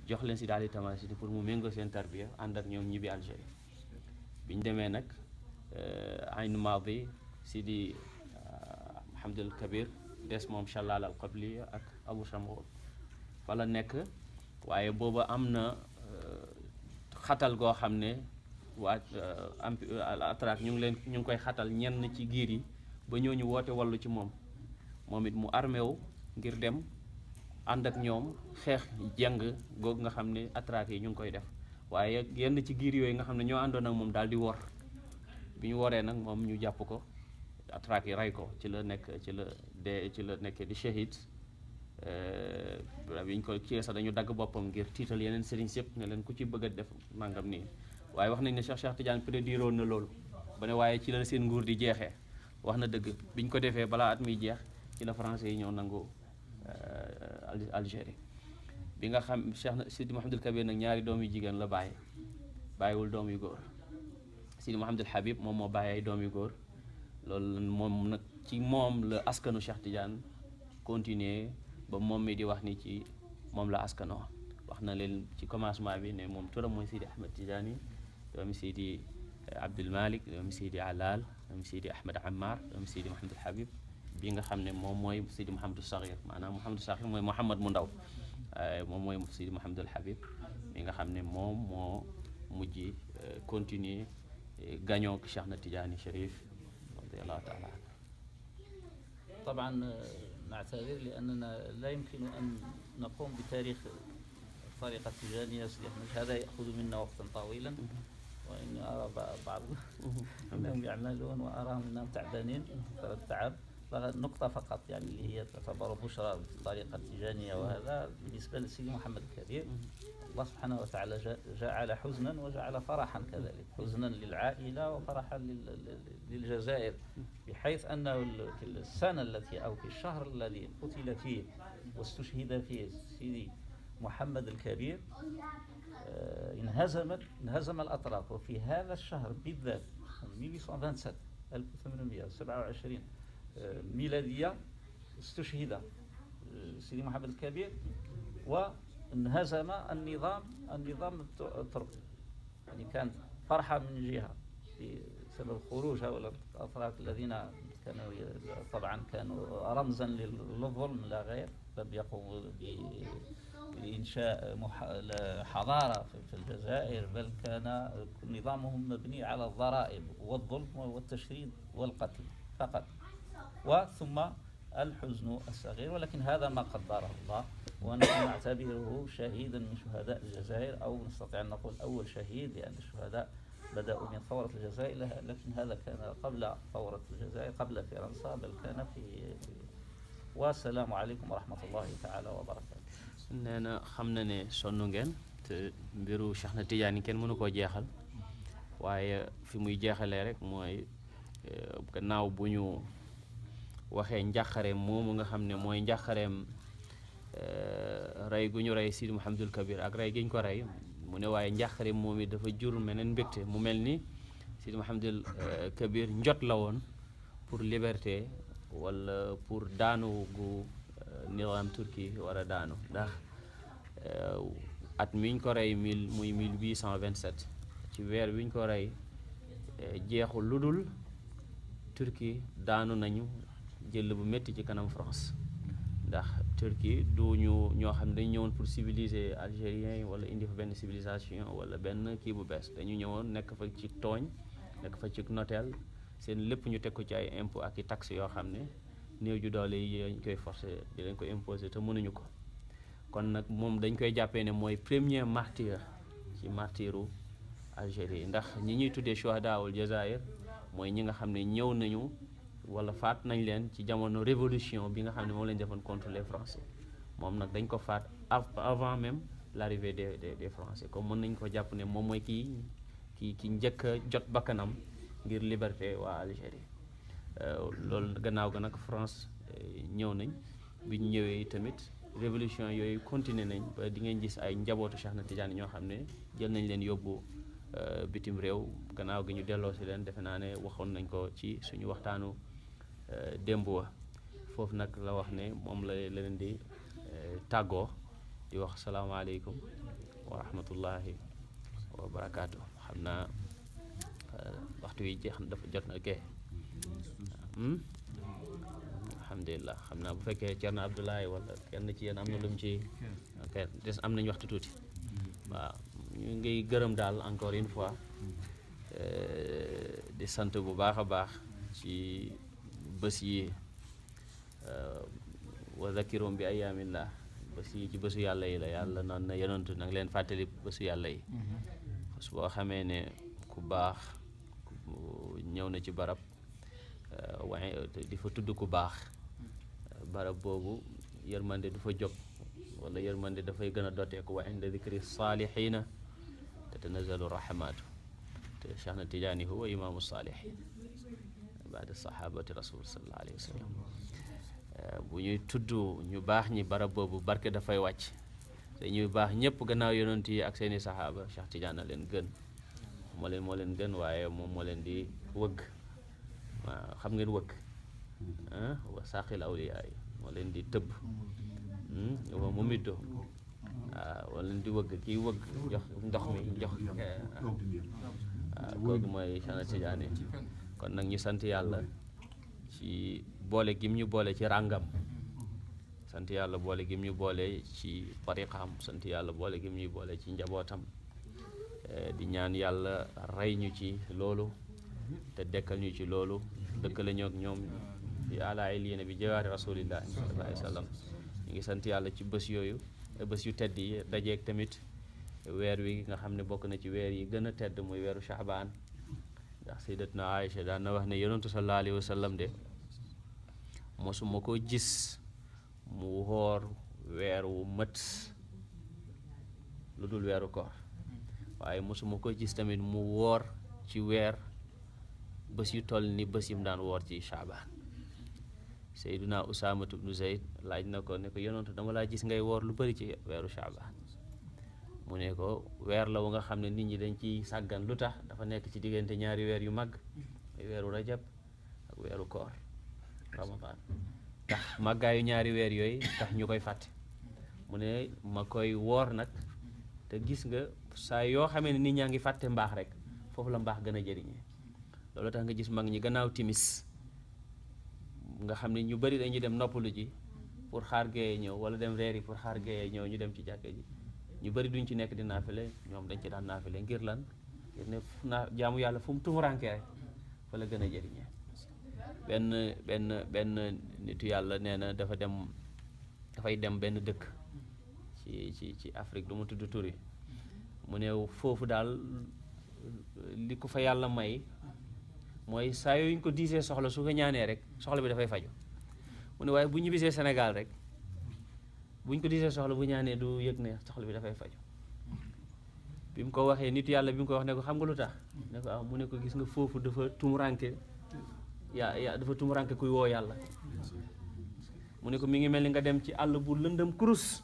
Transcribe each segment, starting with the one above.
jox leen Sidi Ali Tamasini pour mu méngoo seen tarbiya ànd ak ñoom ñibbi Algérie bi ñu demee nag Ayn Maadi Sidi Mouhamadul Kabir des moom Challal al Qabli ak Abu Shamour fa la nekk waaye booba am na xatal goo xam ne waa Atrak ñu ngi koy xatal ñenn ci giir yi ba ñooñu woote wallu ci moom it mu armé wu ngir dem ànd ak ñoom xeex jeng googu nga xam ne Atrak yi ñu ngi koy def waaye yenn ci giir yooyu nga xam ne ñoo àndoon ak moom daal di wor bi ñu woree nag moom ñu jàpp ko Atrak yi rey ko ci la nekkee di shahid bi ñu ko ci sax dañu dagg boppam ngir tiital yeneen sëriñ sëpp ne leen ku ci bëgg a def nangam nii waaye wax nañ ne Cheikh Tidiane prédiroon na loolu ba ne waaye ci la seen nguur di jeexee wax na dëgg biñ ko defee balaa at muy jeex ci la français yi ñëw nangu Algérie bi nga xam Cheikh Sidi Mouhamadul Kabir nag ñaari doom yu jigéen la bàyyiwul doom yu góor Sidi Mouhamadul Habib moom moo bàyyi ay doom yu góor loolu moom nag ci moom la askanu Cheikh Tidiane continuer ba moom mi di wax ni ci moom la askanoo wax na leen ci commencement bi ne moom turam mooy Sidi Ahmed Tidiane doomi Sidi Abdul Malik doomi Sidi Alal doomi Sidi Ahmed Ammar doomi Sidi Mouhamadul Habib bi nga xam ne moom mooy Sidi Mouhamadou Saghir maanaam Mouhamadou Saghir mooy Mouhamad mu ndaw moom mooy Sidi Mouhamadul Habib bi nga xam ne moom moo mujj continuer gagnoo Cheikh na Tidiane Chérif radiyallahu taala anhu. طبعا نعتذر لأننا لا يمكن أن نقوم بتاريخ الطريقة التجانية سيدي أحمد، هذا يأخذ منا وقتا طويلا، وإني أرى بعض أنهم يعملون وأراهم أنهم تعبانين التعب. نقطة فقط يعني اللي هي تعتبر بشرى بالطريقة التجانية، وهذا بالنسبة لسيدي محمد الكبير الله سبحانه وتعالى جعل حزنا وجعل فرحا كذلك، حزنا للعائلة وفرحا للجزائر، بحيث أنه في السنة التي أو في الشهر الذي قتل فيه واستشهد فيه سيدي محمد الكبير انهزم الأتراك، وفي هذا الشهر بالذات 1827 ميلادية استشهد سيدي محمد الكبير وانهزم النظام التركي. يعني كانت فرحة من جهة بسبب خروج هؤلاء الأتراك الذين كانوا طبعا كانوا رمزا للظلم لا غير، لم يقوموا بإنشاء حضارة في الجزائر، بل كان نظامهم مبني على الضرائب والظلم والتشريد والقتل فقط، وثم الحزن الصغير. ولكن هذا ما قدره الله، ونحن نعتبره شهيدا من شهداء الجزائر، أو نستطيع أن نقول أول شهيد، لأن الشهداء بدأوا من ثورة الجزائر، لكن هذا كان قبل ثورة الجزائر، قبل فرنسا، بل كان في والسلام عليكم ورحمة الله تعالى وبركاته. nee na xam na ne sonn ngeen te mbiru Cheikh na Tidiane kenn mënu koo jeexal, waaye fi muy jeexalee rek mooy gannaaw bu ñu waxee njàqareem moomu nga xam ne mooy njàqareem rey gu ñu rey Sidi Mouhamadul Kabir ak rey gi ñu ko rey, mu ne waaye njàqareem moom it dafa jur meneen mbégte, mu mel ni Sidi Mouhamadul Kabir njot la woon pour liberté wala pour daanu gu nizaam turki war a daanu, ndax at miñ ko rey muy 1827 ci weer wiñ ko rey jeexul lu dul Turquie daanu nañu jël bu métti ci kanam France, ndax Turquie du ñoo xam ne dañu ñëwoon pour civiliser algériens yi wala indi fa benn civilisation wala benn kii bu bees, dañu ñëwoon nekk fa ci tooñ, nekk fa ci noteel, seen lépp ñu teg ko ci ay impôts ak i taxes yoo xam ne néew ju doole yi dañ koy forcer di leen ko imposer te mënuñu ko. kon nag moom dañ koy jàppee ne mooy premier martyr ci martyru Algérie, ndax ñi ñuy tuddee shuhadaawul Jazaïr mooy ñi nga xam ne ñëw nañu wala faat nañ leen ci jamono révolution bi nga xam ne moom lañ defoon contre les Français. moom nag dañ ko faat avant même l'arrivée des Français, comme mën nañ ko jàpp ne moom mooy ki njëkk a jot bakkanam ngir liberté waa Algérie. loolu gannaaw ga nag France ñëw nañ, bi ñu ñëwee tamit révolution yooyu continuer nañ ba di ngeen gis ay njabootu Cheikh na Tidiane ñoo xam ne jël nañ leen yóbbu bitim réew, gannaaw gi ñu delloo si leen, defe naa ne waxoon nañ ko ci suñu waxtaanu démb wa. foofu nag la wax ne moom la leen di tàggoo di wax salaamaaleykum wa rahmatullahi wa barakaatu. xam naa waxtu wi jeex na dafa jot na kee alhamdulilah. xam naa bu fekkee Thierno Abdoulaye wala kenn ci yéen am na lu mu ci ok des am nañu waxtu tuuti. waaw ñu ngi gërëm daal encore une fois di sant bu baax a baax ci bés yi wa zakirum bi ayaamillah bés yi ci bésu yàlla yi la yàlla noonu na yonantu nag leen fàttali bésu yàlla yi. su boo xamee ne ku baax ñëw na ci barab waaye di fa tudd ku baax barab boobu yërmande du fa jóg wala yërmande dafay gën a dooteeku wa inda dikri saalihiina tatanazalu rahmatu te Cheikh na Tijaani huwa imaamu saalihiin baada sahabati rasul sallallahu alayhi wa sallam. bu ñuy tudd ñu baax ñi barab boobu barke dafay wàcc te ñuy baax ñëpp gannaaw yonent yi ak seeni saxaaba Cheikh Tidiane a leen gën moo leen gën waaye moom moo leen di wëgg. waaw xam ngeen wëgg wa saqil awliyaa yi moo leen di tëbb wa mu middo waaw moo leen di wëgg kii wëgg jox ndox mi jox waaw kooku mooy Cheikh Tidiane. kon nag ñu sant yàlla ci boole gim ñu boole ci ràngam, sant yàlla boole gim ñu boole ci tariqaam, sant yàlla boole gim ñu boole ci njabootam, di ñaan yàlla rey ñu ci loolu te dekkal ñu ci loolu, dëkkale ñoo ak ñoom bi ala iliyina bi jawaari rasulillahi sallallahu alayhi wa sallam. ñu ngi sant yàlla ci bés yooyu, bés yu tedd yi dajeeg tamit weer wi nga xam ne bokk na ci weer yi gën a tedd muy weeru Sha'baan. ndax sayyidatuna Aïcha daan na wax ne yonentu sallallahu alayhi wa sallam de mosuma ko gis mu woor weer wu mët lu dul weeru koor, waaye mosuma ko gis tamit mu woor ci weer bés yu toll ni bés yim daan woor ci Sha'baan. Sayyiduna Usaamatu ibnu Zayd laaj na ko ne ko yonentu dama laa gis ngay woor lu bari ci weeru Sha'baan. mu ne ko weer la wu nga xam ne nit ñi dañ ciy sàggan, lu tax dafa nekk ci diggante ñaari weer yu mag, weeru rajab ak weeru koor ramadan, tax màggaayu ñaari weer yooyu tax ñu koy fàtte. mu ne ma koy woor nag te gis nga saa yoo xamee ne nit ñaa ngi fàtte mbaax rek foofu la mbaax gën a jëriñee. loolu tax nga gis mag ñi gannaaw timis nga xam ne ñu bari dañuy dem noppalu ji pour xaar géeye ñëw, wala dem reeri pour xaar géeye ñëw, ñu dem ci jàkka ji. ñu bëri duñ ci nekk di naafile, ñoom dañ ci daan naafile ngir lan, ngir ne jaamu yàlla fu mu tumurankee rek fa la gën a jëriñee. benn nitu yàlla nee na dafay dem benn dëkk ci Afrique, du mu tudd turi, mu ne foofu daal li ko fa yàlla may mooy saa yooyu ñu ko diisee soxla su ko ñaanee rek soxla bi dafay faju. mu ne waaye bu ñibbisee Sénégal rek buñ ko disee soxla bu ñaanee du yëg ne soxla bi dafay faju. bi mu ko waxee nit yàlla bi mu ko wax ne ko xam nga lu tax, ne ko mu ne ko gis nga foofu dafa tumuranke dafa tumuranke kuy woo yàlla. mu ne ko mi ngi mel ni nga dem ci àll bu lëndëm kurus,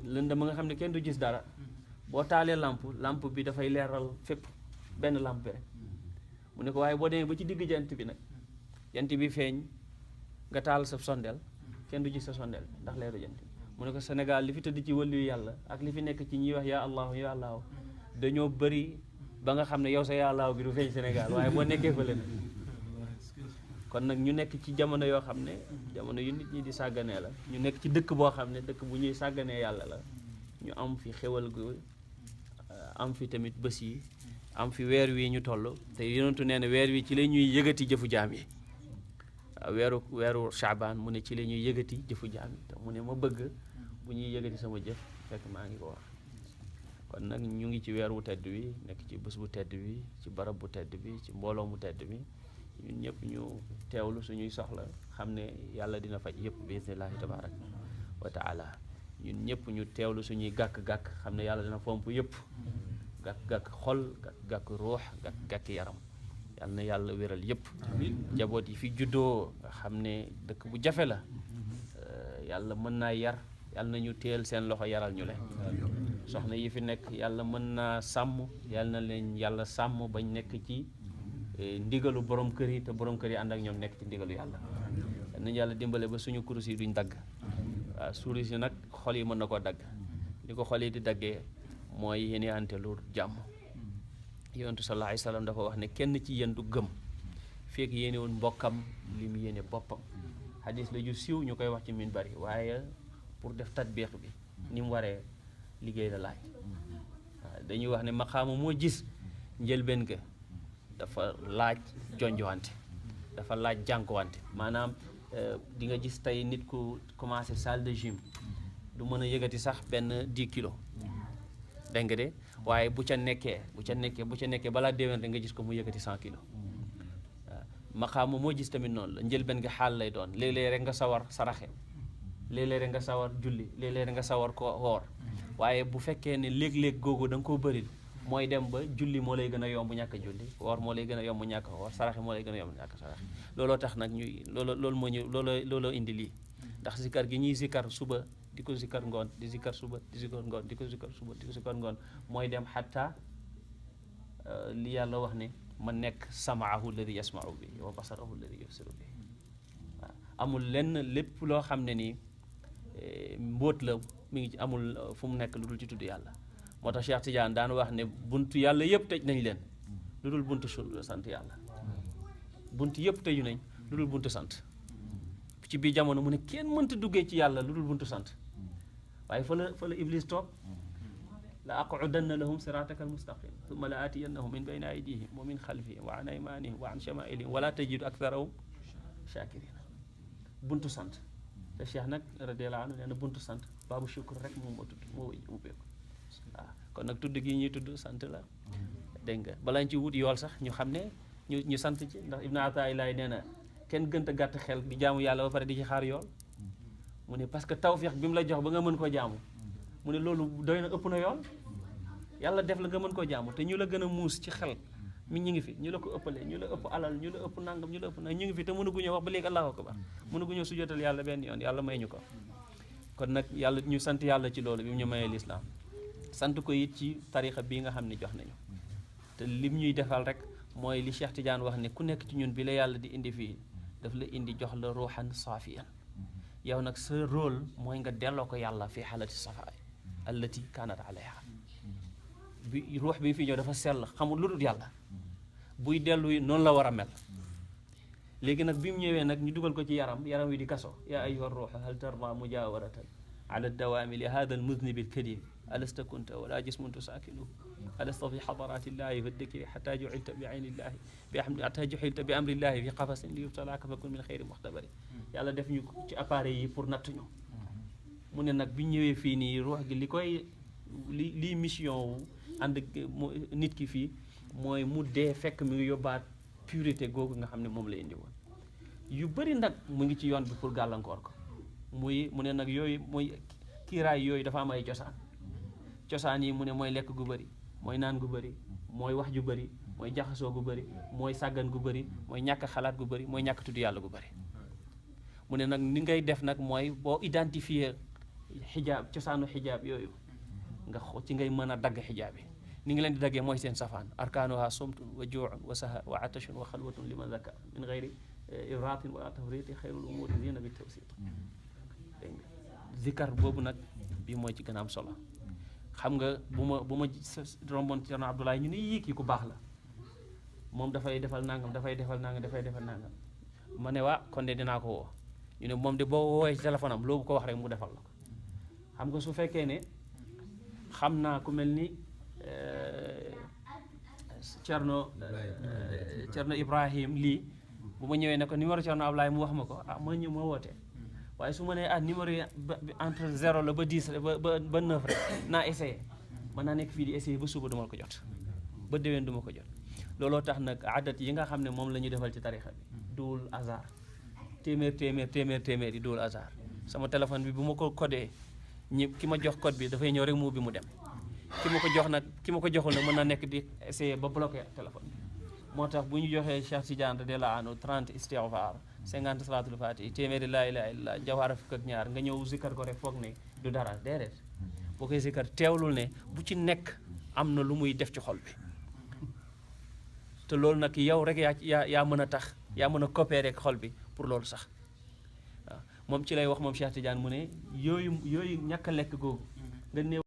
lëndëm nga xam ne kenn du gis dara, boo taalee lampe bi dafay leeral fépp, benn lampe rek. mu ne ko waaye boo demee ba ci digg jant bi nag, jant bi feeñ nga taal sa sondeel, kenn du gis sa sondeel ndax leeru jant. mu ne ko Sénégal li fi tëdd ci wëllu yàlla ak li fi nekk ci ñuy wax yaa allahu ya allahu dañoo bëri ba nga xam ne yow sa ya allahu bi du feeñ Sénégal, waaye boo nekkee fële na. kon nag ñu nekk ci jamono yoo xam ne jamono yu nit ñi di sàgganee la, ñu nekk ci dëkk boo xam ne dëkk bu ñuy sàgganee yàlla la, ñu am fi xewal gu am fi tamit bés yi, am fi weer wi ñu toll, te yonentu nee na weer wi ci la ñuy yëgati jëfu jaam yi. weeru Sha'baan mu ne ci la ñuy yëgati jëfu jaam yi, te mu ne ma bëgg bu ñuy yëgati sama jëf fekk maa ngi ko wax. kon nag ñu ngi ci weer wu tedd wi, nekk ci bés bu tedd bi, ci barab bu tedd bi, ci mbooloo mu tedd bi, ñun ñëpp ñu teewlu suñuy soxla, xam ne yàlla dina faj yëpp bi idnillahi tabaaraka wa taala. ñun ñëpp ñu teewlu suñuy gàkk-gàkk, xam ne yàlla dina fomp yëpp, gàkk-gàkk xol, gàkk-gàkk ruux, gàkk-gàkk yaram. yàlla na yàlla wéral yëpp. njaboot yi fi juddoo nga xam ne dëkk bu jafe la, yàlla mën naa yar, yàlla na ñu teel seen loxo yaral ñu leen. soxna yi fi nekk yàlla mën naa sàmm, yàlla na leen yàlla sàmm bañ nekk ci ndigalu borom kër yi, te borom kër yi ànd ak ñoom nekk ci ndigalu yàlla. nañu yàlla dimbale ba suñu kurus yi duñ dagg. waaw kurus yi nag xol yi mën na koo dagg li ko xol yi di daggee mooy yéeneante lu jàmm yonentu sallallahu alayhi wa sallam dafa wax ne kenn ci yéen du gëm fekk yéene woon mbokkam li mu yéene boppam hadis la ju siiw ñu koy wax ci minbar yi waaye pour def tatbiq bi ni mu waree liggéey la laaj waaw dañuy wax ne maqaama moo gis njëlbeen ga dafa laaj jonjowante dafa laaj jànkuwante maanaam di nga gis tey nit ku commencé salle de gym du mën a yëgati sax benn 10 kilos dégg nga de waaye bu ca nekkee balaa déwén rek nga gis ko mu yëgati 100 kilos waaw maqaama moo gis tamit noonu la njëlbeen nga xaal lay doon léeg-léeg rek nga sawar saraxe léeg-léeg rek nga sawar julli léeg-léeg rek nga sawar ko woor waaye bu fekkee ne léeg-léeg googu da nga koo bëri mooy dem ba julli moo lay gën a yomb ñàkk a julli woor moo lay gën a yomb ñàkk a woor saraxe moo lay gën a yomb ñàkk a saraxe looloo tax nag ñuy looloo indi lii ndax zikar gi ñuy zikar suba di ko zikar ngoon di zikar suba di zikar ngoon di ko zikar suba di ko zikar ngoon mooy dem xatta li yàlla wax ne ma nekk samaahu alladi yasmau bi wa basarahu alladi yubsiru bi waaw amul lenn lépp loo xam ne nii mbóot la mi ngi ci amul fu mu nekk lu dul ci tudd yàlla moo tax Cheikh Tidiane daan wax ne buntu yàlla yëpp tëj nañ leen lu dul buntu sant yàlla buntu yëpp tëju nañ lu dul buntu sant ci biir jamono mu ne kenn mënta duggee ci yàlla lu dul buntu sant waaye fa la iblis toog la aqudanna lahum sirataka almustaqim thumma la aatiyannahum min bayni aydihim wa min xalfihim wa an aymanihim wa an chamailihim wala tajidu aktharahum shakirin buntu sant te Cheikh nag radiyallahu anhu nee na buntu sant baabu shukr rek moom moo tudd moo ubbeeku waaw kon nag tudd gi ñuy tudd sant la dégg nga balaa ñu ci wut yool sax ñu xam ne ñu sant ci ndax Ibn Ataa'illaah nee na kenn gënta gàtt xel di jaamu yàlla ba pare di ci xaar yool mu ne parce que tawfiix bi mu la jox ba nga mën koo jaamu mu ne loolu doy na ëpp na yool yàlla def la nga mën koo jaamu te ñu la gën a muus ci xel mi ñu ngi fi ñu la ko ëppalee ñu la ëpp alal ñu la ëpp nangam ñu la ëpp nangam ñu ngi fi te mënaguñoo wax ba léegi allahu akbar mënaguñoo sujjóotal yàlla benn yoon yàlla may ñu ko kon nag yàlla ñu sant yàlla ci loolu bi mu ñu mayee lislaam sant ko it ci tarixa bii nga xam ne jox nañu te lim ñuy defal rek mooy li Cheikh Tidiane wax ne ku nekk ci ñun bi la yàlla di indi fii daf la indi jox la ruuxan saafiyan yow nag sa rôle mooy nga delloo ko yàlla fi xaalati safaay allati kaanat alayha bi ruux bi fi ñëw dafa sell xamul lu dul yàlla buy dellu noonu la war a mel léegi nag bi mu ñëwee nag ñu dugal ko ci yaram wi di kaso yaa ayyuha ruux hal tarda mujawaratan ala dawaami li hada al mudnibi al kadim alasta kunta wala jismun tusakinuhu alasta fi xadaratillahi fa dikri xata juxilta bi aynillahi xata juxilta bi amrillahi fi qafasin li yubtalaaka fa kun min xeyri muxtabari yàlla def ñu ci appareil yi pour nattuñu mu ne nag bi ñëwee fii nii ruux gi li mission wu ànd nit ki fii mooy mu dee fekk mi ngi yóbbaat purité googu nga xam ne moom la indi woon yu bëri nag mu ngi ci yoon bi pour gàllankoor ko mu ne nag yooyu mooy kiiraay yooyu dafa am ay cosaan yi mu ne mooy lekk gu bëri mooy naan gu bëri mooy wax ju bëri mooy jaxasoo gu bëri mooy sàggan gu bëri mooy ñàkk xalaat gu bëri mooy ñàkk tudd yàlla gu bëri mu ne nag ni ngay def nag mooy boo identifier xijaab cosaanu xijaab yooyu nga ci ngay mën a dagg xijaab yi ni ngi leen di daggee mooy seen safaan arkaanuha sumtun wa juucun wa saha wa atashun wa xalwatun liman zaka min gayri ifratin wala tafriti xayrul umuri zina bi tawsit dégg nga zikar boobu nag bii mooy ci gën a am solo xam nga bu ma romboon Cerno Abdoulaye ñu ne yii kii ku baax la moom dafay defal nangam ma ne waa kon de dinaa ko woo ñu ne moom de boo woowee ci téléphone am loo ko wax rek mu defal la ko xam nga su fekkee ne xam naa ku mel ni Cerno Ibrahim lii bu ma ñëwee ne ko numéro Cerno Abdoulaye mu wax ma ko ma ñëw ma wootee waaye su ma nee numéro yi entre 0 la ba 10 ba 9 rek naa essayé mën naa nekk fii di essayé ba suba duma ko jot ba déwén duma ko jot looloo tax nag adat yi nga xam ne moom la ñu defal ci tarixa bi duwul hasard téeméer yi duwul hasard sama téléphone bi bu ma ko codé ki ma jox code bi dafay ñëw rek mu ubbi mu dem ki ma ko joxul nag mën na nekk di essayé ba bloqué téléphone bi moo tax bu ñu joxee Cheikh Tidiane radiyallahu anhu 30 istighfar 50 salatul fatih téeméeri laa ilaaha illa jawhara fukk ak ñaar nga ñëw zikkar ko rek foog ne du dara déedéet boo koy zikkar teewlul ne bu ci nekk am na lu muy def ci xol bi te loolu nag yow rek yaa mën a tax yaa mën a coopérer ak xol bi pour loolu sax waaw moom ci lay wax moom Cheikh Tidiane mu ne yooyu ñàkk a lekk googu nga néew